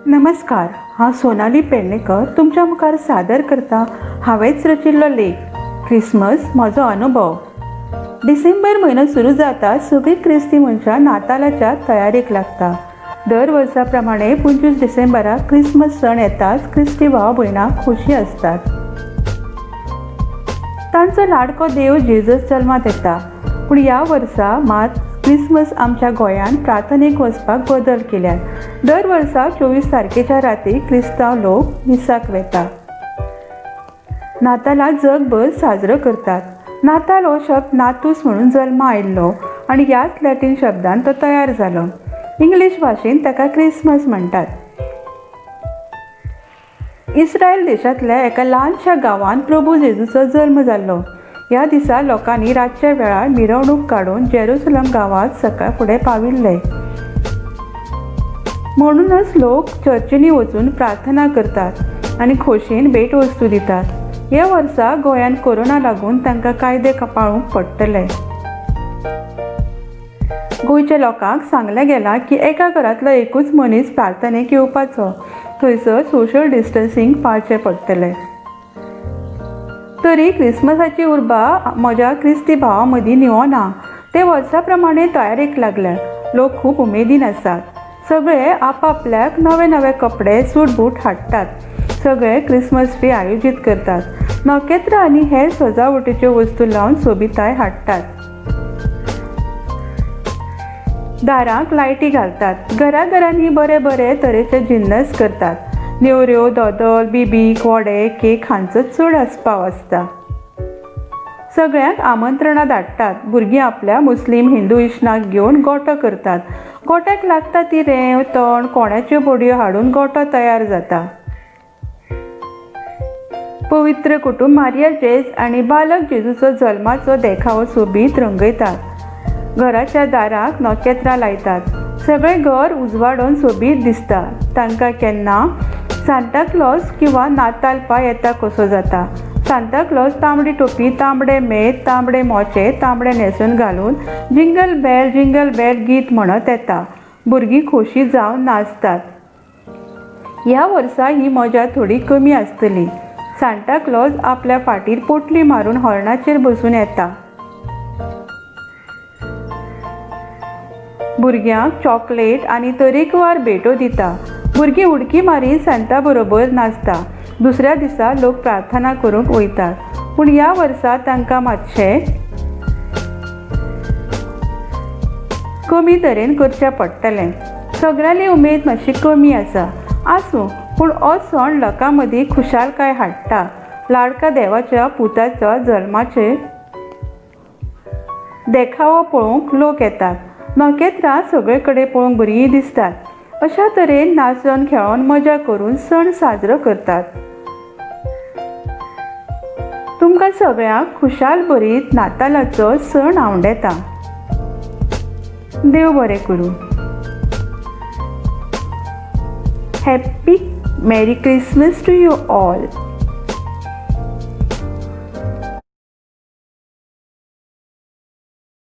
नमस्कार, हांव सोनाली पेडणेकर तुमच्या मुखार सादर करता हांवेंच रचिल्लो लेख क्रिसमस म्हजो अनुभव. डिसेंबर म्हयनो सुरू जाता सगळीं क्रिस्ती मनशां नातालाच्या तयारेक लागता. दर वर्सा प्रमाणे 25 डिसेंबराक क्रिसमस सण येताच क्रिस्ती भाव भयणां खोशी आसतात. तांचो लाडको देव जेजस जल्मांत येता. पूण ह्या वर्सा मात क्रिसमस आमच्या गोंयांत प्रार्थनेक वचपाक बदल केल्यात. दर वर्सा 24 तारखेच्या राती क्रिस्तांव लोक मिसाक वेता. नातालां जगभर साजरो करतात. नाताल हो शब्द नातूस म्हणून जल्मा आयिल्लो आनी ह्याच लॅटीन शब्दान तो तयार जालो. इंग्लीश भाशेंत ताका क्रिसमस म्हणटात. इस्रायल देशांतल्या एका ल्हानशा गांवांत प्रभू जेजूचो जल्म जाल्लो. ह्या दिसा लोकांनी रातच्या वेळार मिरवणूक काडून जेरुसलम गांवांत सकाळ फुडें पाविल्ले. म्हणूनच लोक चर्चींनी वचून प्रार्थना करतात आनी खोशयेन भेटवस्तू दितात. ह्या वर्सा गोंयांत कोरोना लागून तांकां कायदे पाळूंक पडटले. गोंयच्या लोकांक सांगलें गेलां की एका घरांतलो एकूच मनीस प्रार्थनेक येवपाचो. थंयसर सोशल डिस्टन्सींग पाळचें पडटलें. तरी क्रिसमसाची उर्बा म्हज्या क्रिस्ती भावां मदीं न्हिवना. ते वर्सा प्रमाणे तयारेक लागल्यात. लोक खूब उमेदीन आसात. सगळे आपआपल्याक नवे नवे कपडे, सूट बूट हाडटात. सगळे क्रिसमस ट्री आयोजीत करतात. नखेत्रां आनी हेर सजावटीच्यो वस्तू लावन सोबिताय हाडटात. दारांक लायटी घालतात. घराघरांनी बरे बरे तरेचे जिन्नस करतात. नेवऱ्यो, दोदोल, बिबीक, वडे, केक हांचो चड आस्पाव आसता. सगळ्यांक आमंत्रणां धाडटात. भुरगीं आपल्या मुस्लीम हिंदू इश्णाक घेवन गोटो करतात. गोट्याक लागता ती रेंव, तण, कोण्याच्यो बडयो हाडून गोटो तयार जाता. पवित्र कुटूंब मारिया जेज आनी बालक जेजूचो जल्माचो देखावो सोबीत रंगयतात. घराच्या दाराक नखेत्रां लायतात. सगळें घर उजवाडून सोबीत दिसता. तांकां केन्ना सांता क्लॉज किंवा नाताल पा येता कसो जाता. सांता क्लॉज तांबडी टोपी, तांबडे मेत, तांबडे मोचे, तांबडे न्हेसून घालून जिंगल बेल जिंगल बेल गीत म्हणत येता. भुरगीं खोशी जावन नाचतात. ह्या वर्सा ही मजा थोडी कमी आसतली. सांता क्लॉज आपल्या फाटीर पोटली मारून हरणाचेर बसून येता. भुरग्यांक चॉकलेट आनी तरेकवार भेटो दिता. भुरगीं उडकी मारीत सांता बरोबर नाचता. दुसऱ्या दिसा लोक प्रार्थना करूंक वयतात. पूण ह्या वर्सा तांकां मातशें कमी तरेन करचें पडटलें. सगळ्यांली उमेद मातशी कमी आसा. आसूं, पूण हो सण लोकां मदीं खुशालकाय हाडटा. लाडका देवाच्या पुताच्या जल्माचे देखावो पळोवंक लोक येतात. नखेत्रां सगळे कडेन पळोवंक बरीं दिसतात. अशा तरेन नाचून खेळोन मजा करून सण साजरो करतात. तुमकां सगळ्यांक खुशाल भरीत नातालाचो सण आवडेता. देव बरें करूं. Happy merry Christmas to you all.